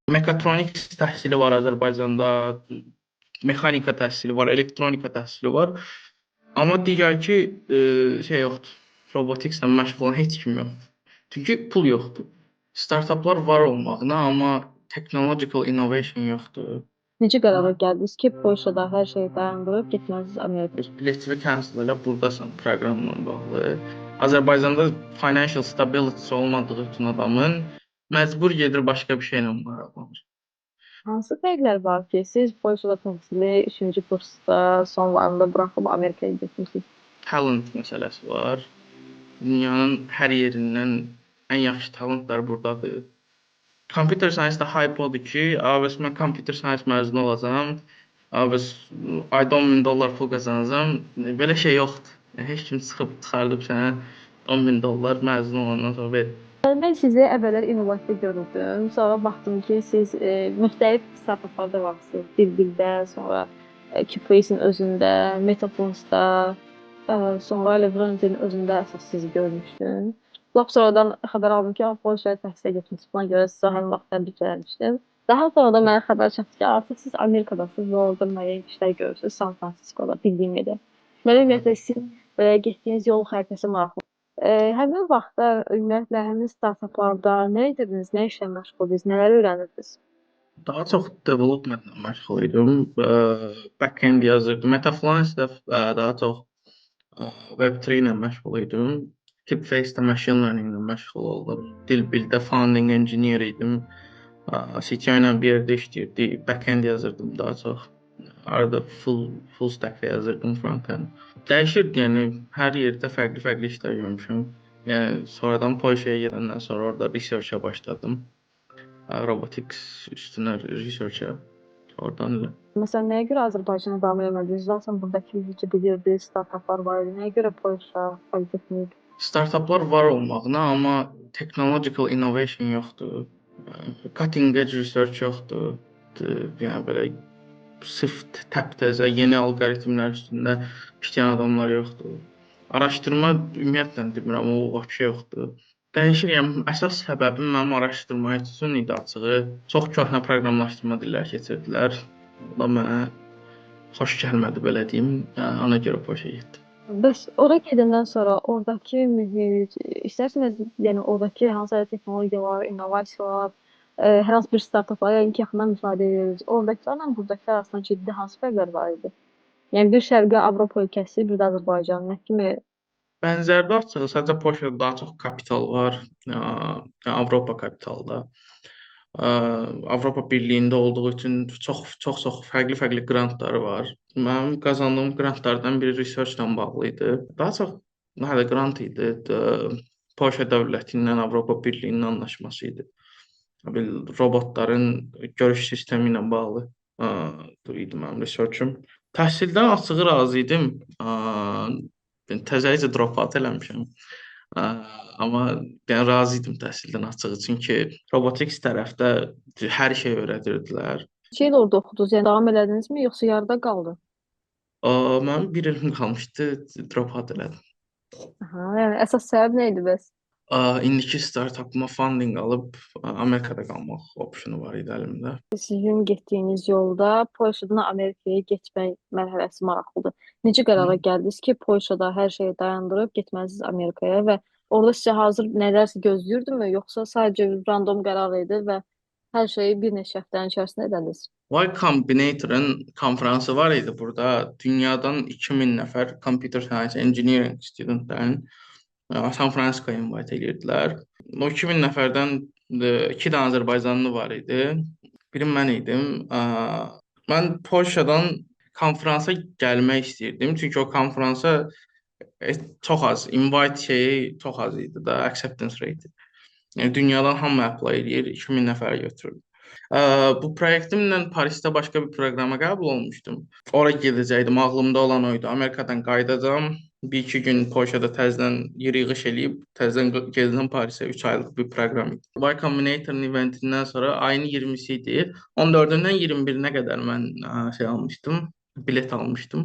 Mekatronics təhsili var Azərbaycanda, mexanika təhsili var, elektronika təhsili var. Amma digər ki, şey yoxdur. Roboticslə məşğul olan heç kim yoxdur. Çünki pul yoxdur. Startaplar var olmağına, amma technological innovation yoxdur. Necə qərara gəldiniz ki, Polşada hər şeyi dayandırıb getməlisiniz Amerikaya? Biletini cancel elə burdasan proqramla bağlı. Azərbaycanda financial stability olmadığı üçün adamın məcbur gedir başqa bir şeylə maraqlanır. Hansı fərqlər var ki, siz Polşada təhsili 3-cü kursda sonlarında buraxıb Amerikaya getmisiniz? Talent məsələsi var. Dünyanın hər yerindən ən yaxşı talentlar burdadır. Computer science-da hype odur ki, a, bəs mən computer science məzunu olacağam, a, bəs ayda 10 min dollar pul qazanacağam. Belə şey yoxdur. Yəni, heç kim çıxıb çıxardıb sənə 10 min dollar məzun olandan sonra verir. Mən sizi əvvəllər innovasiya görürdüm. Sonra baxdım ki, siz müxtəlif startaplarda varsınız. Dilbildə, sonra Qface-in özündə, Metafluence-da, sonra Levrant'in özündə əsas sizi görmüşdüm. Lap sonradan xəbər aldım ki, Polşaya təhsilə getmisiniz. Buna görə sizə həmin vaxt təbrik eləmişdim. Daha sonra da mənə xəbər çatdı ki, artıq siz Amerikadasınız və orada müəyyən işlər görürsünüz, San Fransiskoda, bildiyim yerdə. Mənə ümumiyyətlə sizin belə getdiyiniz yol xəritəsi maraqlı. Həmin vaxtda ümumiyyətlə həmin startaplarda nə edirdiniz, nə işlə məşğul idiniz, nələr öyrənirdiniz? Daha çox development-la məşğul idim. Backend yazırdım. Metafluence-də daha çox Web3 ilə məşğul idim. Tipface-də machine learning ilə məşğul oldum. Dilbildə founding engineer idim. CTO ilə bir yerdə işləyirdik. Backend yazırdım daha çox. Arada full stack də yazırdım, front-end. Dəyişirdi, yəni hər yerdə fərqli-fərqli işlər görmüşəm. Yəni sonradan Polşaya gedəndən sonra orada research-a başladım. Robotics üstünə research-a. Oradan elə. Məsələn, nəyə görə Azərbaycana davam eləmədiniz? Zaten buradakı ki bilirdiniz, startaplar var idi. Nəyə görə Polşa, Politexnik? Startaplar var olmağına, amma technological innovation yoxdur. Cutting edge research yoxdur. Yəni belə sırf təptəzə yeni alqoritmlər üstündə işləyən adamlar yoxdur. Araşdırma ümumiyyətlə demirəm, o vəbşə yoxdur. Dəyişir, yəni əsas səbəbim mənim araşdırma üçün idi açığı. Çox köhnə proqramlaşdırma dilləri keçirdilər. O da mənə xoş gəlmədi, belə deyim. Yəni ona görə Polşaya getdim. Bəs ora gedəndən sonra oradakı mühit, istərsəniz, yəni oradakı hansısa texnologiyalar, innovasiyalar, hər hansı bir startaplar, yəqin ki, yaxından müşahidə edirsiniz. Oradakılarla buradakılar arasında ciddi hansı fərqlər var idi? Yəni bir Şərqi Avropa ölkəsi, bir də Azərbaycan nə kimi? Bənzərdir açığı, sadəcə Polşada daha çox kapital var, Avropa kapitalı da. Avropa Birliyində olduğu üçün çox fərqli-fərqli qrantları var. Mənim qazandığım qrantlardan biri research-la bağlı idi. Daha çox hələ qrant idi. Polşa dövləti ilə Avropa Birliyinin anlaşması idi. Bir robotların görüş sistemi ilə bağlı idi mənim research-üm. Təhsildən açığı razı idim. Təzəlikcə drop out eləmişəm. Amma yəni razı idim təhsildən açığı, çünki robotics tərəfdə hər şey öyrədirdilər. Neçə il orada oxudunuz? Yəni davam elədinizmi, yoxsa yarıda qaldı? Mənim bir ilim qalmışdı, drop out elədim. Aha, yəni əsas səbəb nə idi bəs? İndiki startapıma funding alıb Amerikada qalmaq optionu var idi əlimdə. Sizin getdiyiniz yolda Polşadan Amerikaya getmək mərhələsi maraqlıdır. Necə qərara gəldiniz ki, Polşada hər şeyi dayandırıb getməlisiniz Amerikaya və orada sizə hazır nələrsə gözləyirdimi, yoxsa sadəcə random qərar idi və hər şeyi bir neçə həftənin içərisində elədiniz? Y Combinator'ın konfransı var idi burada. Dünyadan 2000 nəfər computer science engineering studentlərin San Francisco invite edirdilər. O 2000 nəfərdən 2 dənə Azərbaycanlı var idi. Biri mən idim. Mən Polşadan konfransa gəlmək istəyirdim. Çünki o konfransa çox az invite şeyi çox az idi da, acceptance rate. Yəni dünyadan hamı apply eləyir, 2000 nəfər götürürdü. Bu proyektimlə Parisdə başqa bir proqrama qəbul olmuşdum. Ora gedəcəkdim, ağlımda olan o idi. Amerikadan qayıdacağam. Bir-iki gün Polşada təzədən yer yığış eləyib, təzədən gedəcəm Parisə, 3 aylıq bir proqram idi. Y Combinator'ın eventindən sonra ayın 20-si idi. 14-ündən 21-nə qədər mən şey almışdım, bilet almışdım.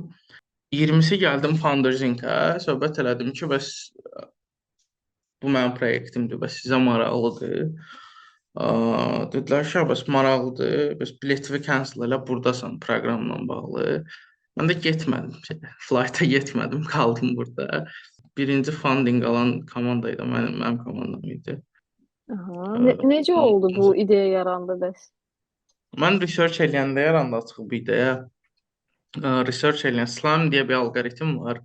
20-si gəldim Founders Inc-ə, söhbət elədim ki, bəs bu mənim proyektimdir, bəs sizə maraqlıdır. Dedilər ki, bəs maraqlıdır, bəs biletini cancel elə, buradasan proqramla bağlı. Mən də getmədim, flight-a getmədim, qaldım burada. Birinci funding alan komanda idi, mənim komandam idi. Aha. Necə oldu bu ideya yarandı bəs? Mən research eləyəndə yarandı açıq bu ideya. Research eləyən SLAM deyə bir alqoritm var.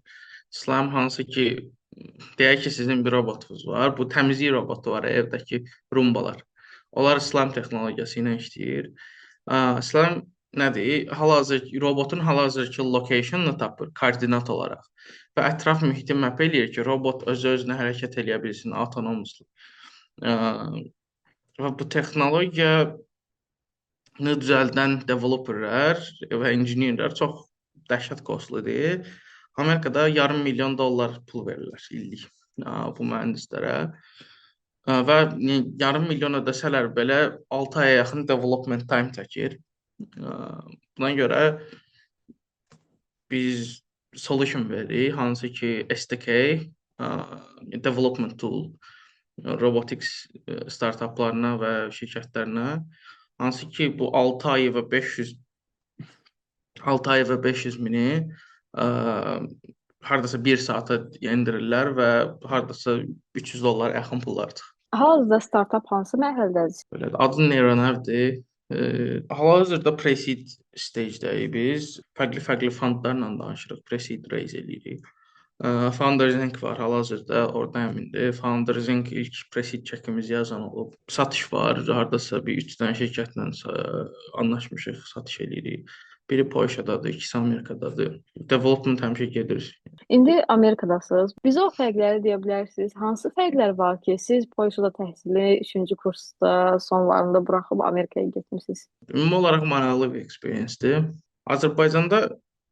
SLAM hansı ki, deyək ki, sizin bir robotunuz var. Bu təmizlik robotu var evdəki Roombalar. Onlar SLAM texnologiyası ilə işləyir. SLAM nədir? Hal-hazır robotun hal-hazırki location-ını tapır koordinat olaraq və ətraf mühiti map eləyir ki, robot özü-özünə hərəkət eləyə bilsin autonomously. Və bu texnologiyanı düzəldən developerlər və engineerlər çox dəhşət costlydır. Amerikada yarım milyon dollar pul verirlər illik bu mühəndislərə. Və yarım milyon ödəsələr belə 6 aya yaxın development time çəkir. Buna görə biz solution veririk, hansı ki SDK, development tool, robotics startuplarına və şirkətlərinə, hansı ki bu 6 ayı və 500 6 ay və 500 mini hardasa 1 saata endirirlər və hardasa 300 dollar yaxın pullar çıxır. Hal-hazırda startap hansı mərhələdədir? Belədir. Adı Neuronavdir. Hal-hazırda pre-seed stage-dəyik biz. Fərqli-fərqli fondlarla danışırıq, pre-seed raise eləyirik. Founders Inc var hal-hazırda, oradayam indi. Founders Inc ilk pre-seed çəkimizi yazan olub. Satış var, hardasa bir 3 dənə şirkətlə anlaşmışıq, satış eləyirik. Biri Polşadadır, ikisi Amerikadadır. Development həmişə gedir. İndi Amerikadasınız. Bizə o fərqləri deyə bilərsiniz. Hansı fərqlər var ki, siz Polşada təhsili 3-cü kursda sonlarında buraxıb Amerikaya getmisiniz? Ümumi olaraq maraqlı bir experience-dir. Azərbaycanda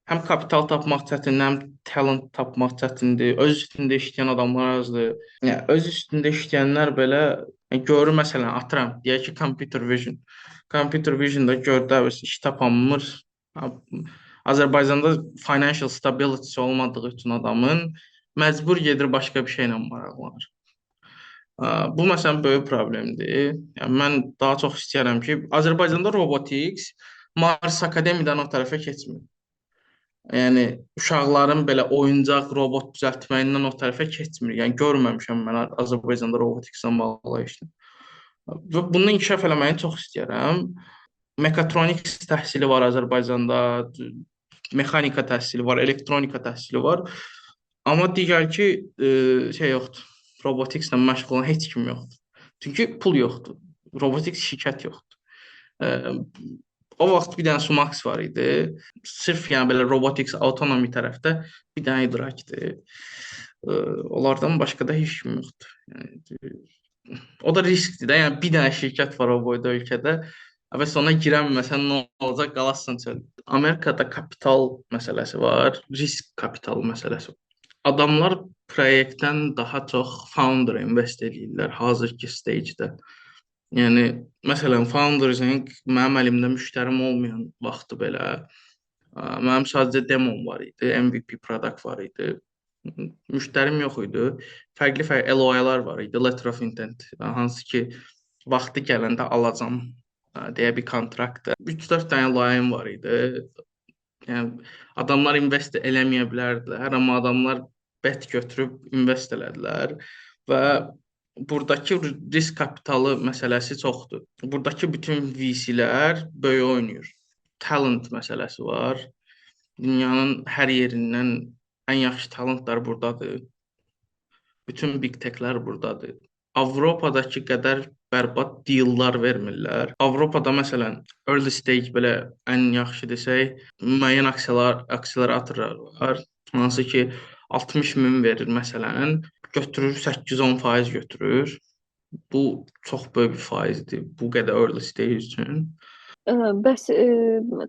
həm kapital tapmaq çətindir, həm talent tapmaq çətindir. Öz üstündə işləyən adamlar azdır. Yəni öz üstündə işləyənlər belə yəni, görür məsələn, atıram, deyək ki, computer vision. Computer vision-da gördə iş tapanmır. Azərbaycanda financial stability olmadığı üçün adamın məcbur gedir başqa bir şeylə maraqlanır. Bu məsələn böyük problemdir. Yəni mən daha çox istəyirəm ki, Azərbaycanda robotics Mars Akademiyadan o tərəfə keçmir. Yəni uşaqların belə oyuncaq robot düzəltməyindən o tərəfə keçmir. Yəni görməmişəm mən Azərbaycanda roboticslə bağlı işlə. Və bunu inkişaf eləməyi çox istəyirəm. Mekatronics təhsili var Azərbaycanda, mexanika təhsili var, elektronika təhsili var. Amma digər ki, şey yoxdur. Roboticslə məşğul olan heç kim yoxdur. Çünki pul yoxdur. Robotics şirkət yoxdur. O vaxt bir dənə Sumax var idi. Sırf yəni belə robotics autonomy tərəfdə bir dənə idrakdır. Onlardan başqa da heç kim yoxdur. Yəni o da riskdir də. Yəni bir dənə şirkət var o boyda ölkədə. Və sonra girəməsən nə olacaq? Qalarsan çöldə. Amerikada kapital məsələsi var, risk kapitalı məsələsi var. Adamlar proyektdən daha çox founder invest eləyirlər hazırki stage-də. Yəni məsələn Founders Inc mənim əlimdə müştərim olmayan vaxtı belə mənim sadəcə demom var idi, MVP product var idi. Müştərim yox idi. Fərqli-fərqli LOI-lar var idi, letter of intent, hansı ki vaxtı gələndə alacam deyə bir kontraktdır. 3-4 dənə LOI-m var idi. Yəni adamlar invest eləməyə bilərdilər, amma adamlar bet götürüb invest elədilər və buradakı risk kapitalı məsələsi çoxdur. Buradakı bütün VC-lər böyük oynayır. Talent məsələsi var. Dünyanın hər yerindən ən yaxşı talentlar burdadır. Bütün big tech-lər burdadır. Avropadakı qədər bərbad deallar vermirlər. Avropada məsələn early stage belə ən yaxşı desək, müəyyən akseleratorlar var. Hansı ki 60 min verir məsələn, götürür 8-10% götürür. Bu çox böyük bir faizdir bu qədər early stage üçün. Bəs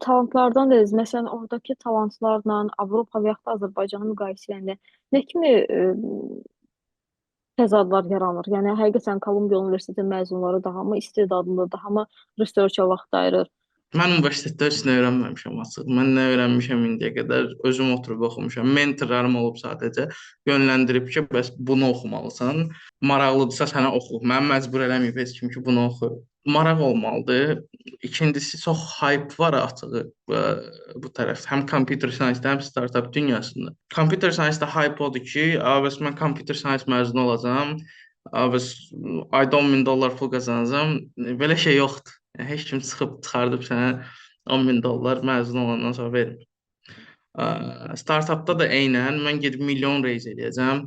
talantlardan dediniz. Məsələn, oradakı talantlarla Avropa və yaxud da Azərbaycanı müqayisə edəndə nə kimi təzadlar yaranır? Yəni həqiqətən Kolumbiya Universiteti məzunları daha mı istedadlı, daha mı research-a vaxt ayırır? Mən universitetdə heç nə öyrənməmişəm açıq. Mən nə öyrənmişəm indiyə qədər özüm oturub oxumuşam. Mentorlarım olub sadəcə yönləndirib ki, bəs bunu oxumalısan. Maraqlıdırsa sənə oxu. Məni məcbur eləməyib heç kim ki, bunu oxu. Maraq olmalıdır. İkincisi çox hype var açığı bu tərəf. Həm computer science-da, həm startup dünyasında. Computer science-da hype odur ki, bəs mən computer science məzunu olacağam. Bəs ayda 10 min dollar pul qazanacağam. Belə şey yoxdur. Yəni, heç kim çıxıb çıxardıb sənə 10 min dollar məzun olandan sonra vermir. Startupda da eynən mən gedib milyon raise eləyəcəm.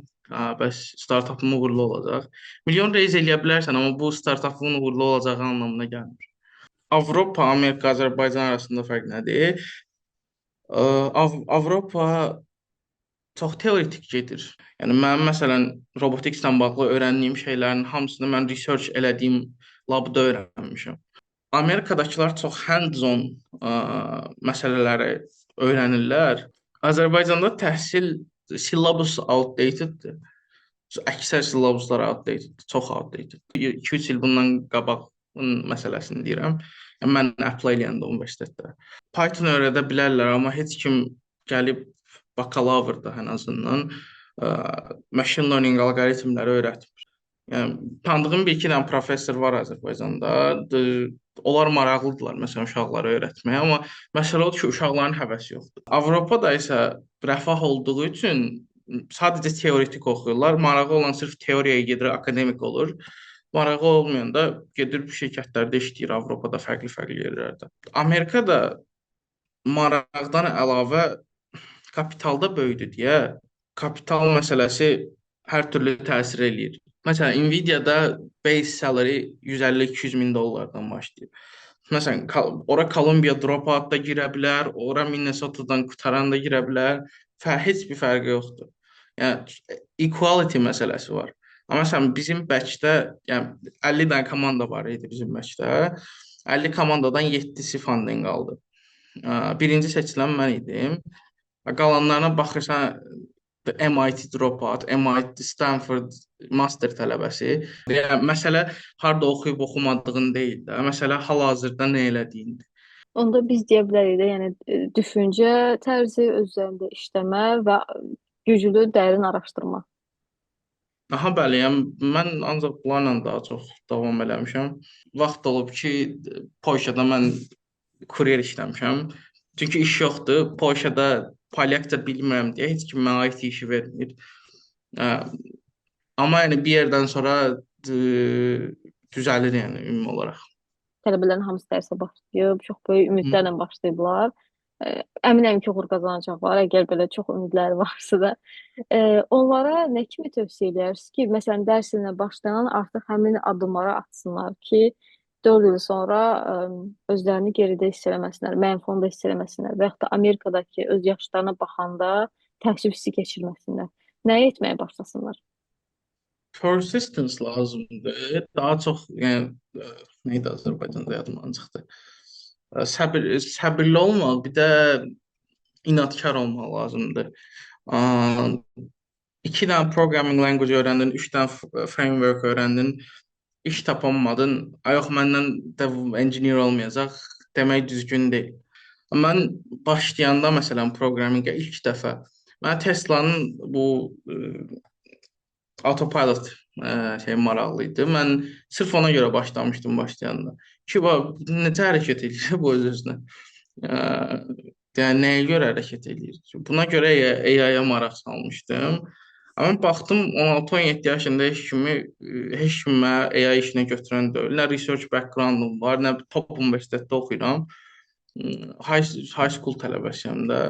Bəs startupım uğurlu olacaq. Milyon raise eləyə bilərsən, amma bu startupın uğurlu olacağı anlamına gəlmir. Avropa, Amerika, Azərbaycan arasında fərq nədir? Avropa çox teoretik gedir. Yəni mənim məsələn robotikslə bağlı öyrəndiyim şeylərin hamısını mən research elədiyim labda öyrənmişəm. Amerikadakılar çox hands-on məsələləri öyrənirlər. Azərbaycanda təhsil syllabus outdateddir. Əksər syllabuslar outdated, çox outdated. 2-3 il bundan qabağın məsələsini deyirəm. Yəni mən apply eləyəndə universitetdə. Python öyrədə bilərlər, amma heç kim gəlib bakalavrda ən azından machine learning alqoritmləri öyrətmir. Yəni tanıdığım bir iki dənə professor var Azərbaycanda. Onlar maraqlıdırlar məsələn uşaqlara öyrətməyə, amma məsələ odur ki, uşaqların həvəsi yoxdur. Avropada isə rəfah olduğu üçün sadəcə teoretik oxuyurlar. Marağı olan sırf teoriyaya gedir, akademik olur. Marağı olmayan da gedir şirkətlərdə işləyir Avropada fərqli-fərqli yerlərdə. Amerikada maraqdan əlavə kapitalda böyüdü deyə kapital məsələsi hər türlü təsir eləyir. Məsələn, Nvidia-da base salary 150-200 min dollardan başlayır. Məsələn, ora Columbia dropout da girə bilər, ora Minnesota-dan qutaran da girə bilər. Heç bir fərqi yoxdur. Yəni equality məsələsi var. Amma məsələn bizim batch-də, yəni 50 dənə komanda var idi bizim batch-də. 50 komandadan 7-si funding aldı. Birinci seçilən mən idim. Qalanlarına baxırsan MIT dropout, MIT, Stanford master tələbəsi. Yəni məsələ harda oxuyub oxumadığın deyil də, məsələ hal-hazırda nə elədiyindir. Onda biz deyə bilərik də, yəni düşüncə tərzi, öz üzərində işləmə və güclü, dərin araşdırma. Aha, bəli, yəni mən ancaq bunlarla daha çox davam eləmişəm. Vaxt olub ki, Polşada mən kuryer işləmişəm. Çünki iş yoxdur. Polşada polyakca bilmirəm deyə heç kim mənə IT işi vermir. Amma yəni bir yerdən sonra düzəlir yəni ümumi olaraq. Tələbələrin hamısı dərsə başlayıb, çox böyük ümidlərlə başlayıblar. Əminəm ki, uğur qazanacaqlar, əgər belə çox ümidləri varsa da. Onlara nə kimi tövsiyə edərsiniz ki, məsələn, dərs ilinə başlayan artıq həmin addımları atsınlar ki, 4 il sonra özlərini geridə hiss eləməsinlər, mənfi fonda hiss eləməsinlər və yaxud da Amerikadakı öz yaşlarına baxanda təəssüf hissi keçirməsinlər. Nəyi etməyə başlasınlar? Persistence lazımdır. Daha çox, yəni nə idi Azərbaycanda yadımdan çıxdı. Səbirli olmaq, bir də inadkar olmaq lazımdır. 2 dənə programming language öyrəndin, 3 dənə framework öyrəndin, iş tapamadın, ay yox məndən də engineer olmayacaq demək düzgün deyil. Mən başlayanda məsələn programmingə ilk dəfə mənə Tesla'nın bu autopilot şey maraqlı idi. Mən sırf ona görə başlamışdım başlayanda. Ki bax necə hərəkət eləyir bu öz-özünə. Yəni nəyə görə hərəkət eləyir? Buna görə AI-ya maraq salmışdım. Amma baxdım 16-17 yaşında heç kim mənə AI işinə götürən deyil. Nə research backgroundum var, nə top universitetdə oxuyuram. High school tələbəsiyəm də.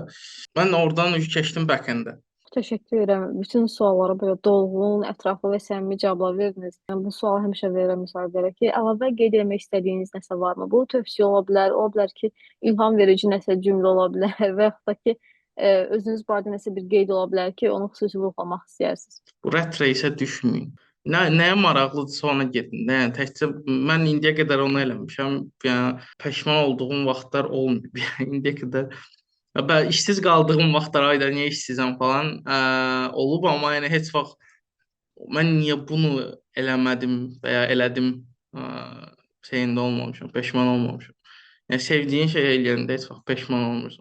Mən oradan keçdim backend-ə. Təşəkkür edirəm. Bütün suallara belə dolğun, ətraflı və səmimi cavablar verdiniz. Mən bu sualı həmişə verirəm müsahiblərə ki, əlavə qeyd etmək istədiyiniz nəsə varmı? Bu tövsiyə ola bilər, ola bilər ki, ilham verici nəsə cümlə ola bilər və yaxud da ki, özünüz barədə nəsə bir qeyd ola bilər ki, onu xüsusi vurğulamaq istəyirsiniz. Bu rat race-ə düşməyin. Nəyə maraqlıdırsa ona gedin. Yəni təkcə mən indiyə qədər onu eləmişəm. Yəni peşman olduğum vaxtlar olmayıb. Yəni indiyə qədər bəli, işsiz qaldığım vaxtlar ayda niyə işsizəm falan olub, amma yəni heç vaxt mən niyə bunu eləmədim və ya elədim şeyində olmamışam, peşman olmamışam. Yəni sevdiyin şeyi eləyəndə heç vaxt peşman olmursan.